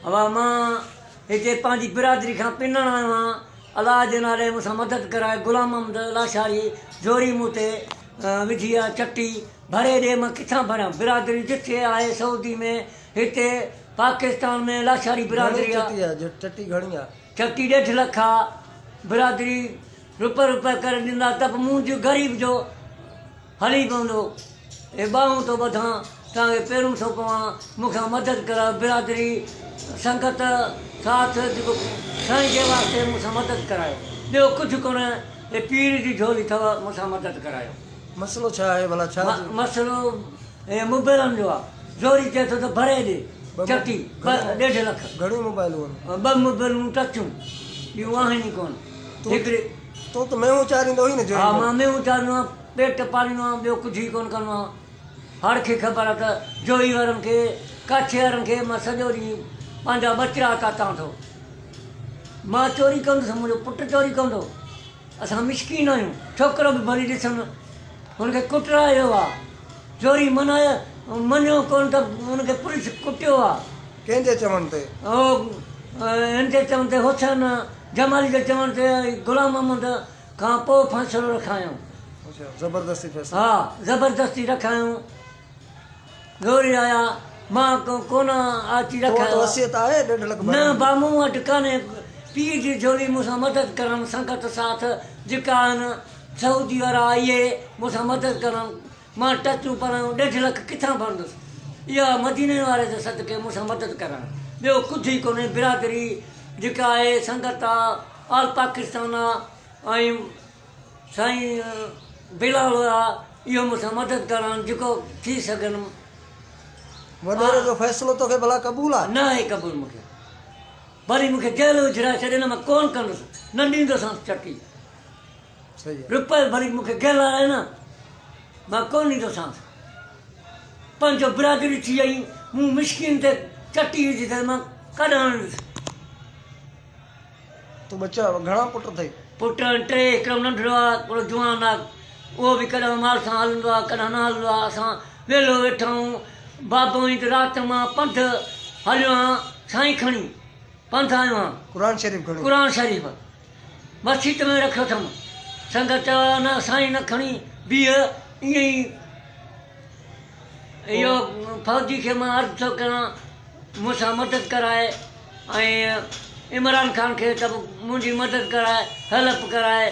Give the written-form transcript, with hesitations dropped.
اوا مان هتي پنهنجي برادري کان پنڻ آيو آهيان الله جي نالي مون سان مدد ڪرائي غلام محمد لاشاري زوري مون تي وجهي آ چٽي ڀري ڏي مان ڪٿان ڀريان برادري جٿي آهي سعودي ۾ هتي پاڪستان ۾ لاشاري برادري آ چٽي گهڻي آ چٽي ڏيڍ لک آ برادري روپيه روپيه ڪري ڏيندا ته به مون جو غريب جو هلي پوندو اي ٻانهون ٿو ٻڌان توهان کي پيرون ٿو پوان مون کان مدد ڪرايو برادري سنگت ساٿ جيڪو سائين جي واسطي مون سان مدد ڪرايو ٻيو ڪجهه ڪونه اي پير جي جهولي اٿو مون سان مدد ڪرايو. مسئلو ڇا آهي ڀلا ڇا جو. مسئلو اي موبائلن جو آ زوري چئي ٿو ته ڀري ڏي چٽي ٻه ڏيڍ لک. گهڻيون موبائلون آهن. ٻه موبائلون ٽچون ٻيون آهن ئي ڪونه هڪڙي. تون ته مينهون چاريندو هئين نه جوئي ۾. ها مان مينهون چاريندو آهيان پيٽ پاليندو آهيان ٻيو ڪجهه ئي ڪونه ڪندو آهيان. هر کي خبر آهي ته جوئي وارن کي ڪاڇي وارن کي مان سڄو ڏينهن پنهنجا ٻچڙا ڪاتان ٿو. مان چوري ڪندس منهنجو پٽ چوري ڪندو. اسان مسڪين آهيون ڇوڪرو به ڀلي ڏسن هن کي ڪٽرايو آ چوري منايو مڃيو ڪونه ته هن کي پوليس ڪٽيو آ. ڪنهن جي چوڻ تي؟ هو هن جي چوڻ تي حسين جمالي جي چوڻ تي غلام محمد کان پوء فيصلو رکايائون. اڇا زبردستي فيصلو. ها زبردستي رکايائون. زوري آيا مان ڪونه اچي تو وٽ رکايو. وصيت آهي ڏيڍ لک نه ڀرڻ جي؟ با مون وٽ ڪانهي پيء جي جهولي مون سان مدد ڪرڻ سنگت ساٿ جيڪا آهن سعودي وارا اهي مون سان مدد ڪرڻ مان ٽچون پرايون ڏيڍ لک ڪٿان ڀرندس اها مديني واري جي صدقي مون سان مدد ڪرڻ ٻيو ڪجهه ئي ڪونهي برادري جيڪا آهي سنگت آ آل پاڪستان آ ۽ سائين بلال آ اهو مون سان مدد ڪرڻ جيڪو ٿي سگهن. وڏيري جو فيصلو توکي ڀلا قبول آ؟ نه آهي قبول مون کي ڀلي مون کي جيل وجهرائي ڇڏي نه مان ڪونه ڪندس نه ڏيندوسانس چٽي روپيه ڀلي مون کي گهلارائي نه مان ڪونه ڏيندوسانس پنهنجو برادري ٿي آئي مون مسڪين تي چٽي وجهي اٿس مان ڪڏهن آڻيندس. تو ٻچا گهڻا پٽ اٿئي؟ پٽ آهن ٽي، هڪڙو ننڍڙو آ، هڪڙو جوان آ، اهو به ڪڏهن مال سان هلندو آ، ڪڏهن نه هلندو آ، اسان ويلو ويٺا آهيون، بابو ائين ته رات مان پنڌ هليو آهيان، سائين کڻي پنڌ آيو آهيان. قرآن شريف کڻي؟ قرآن شريف مسيت ۾ رکيو اٿم، سنگت چيو نه سائين نه کڻي بيهه ائين ئي. اهو فوجي کي مان عرض ٿو ڪريان مون سان مدد ڪرائي ۽ عمران خان کي ته به منهنجي مدد ڪرائي هيلپ ڪرائي.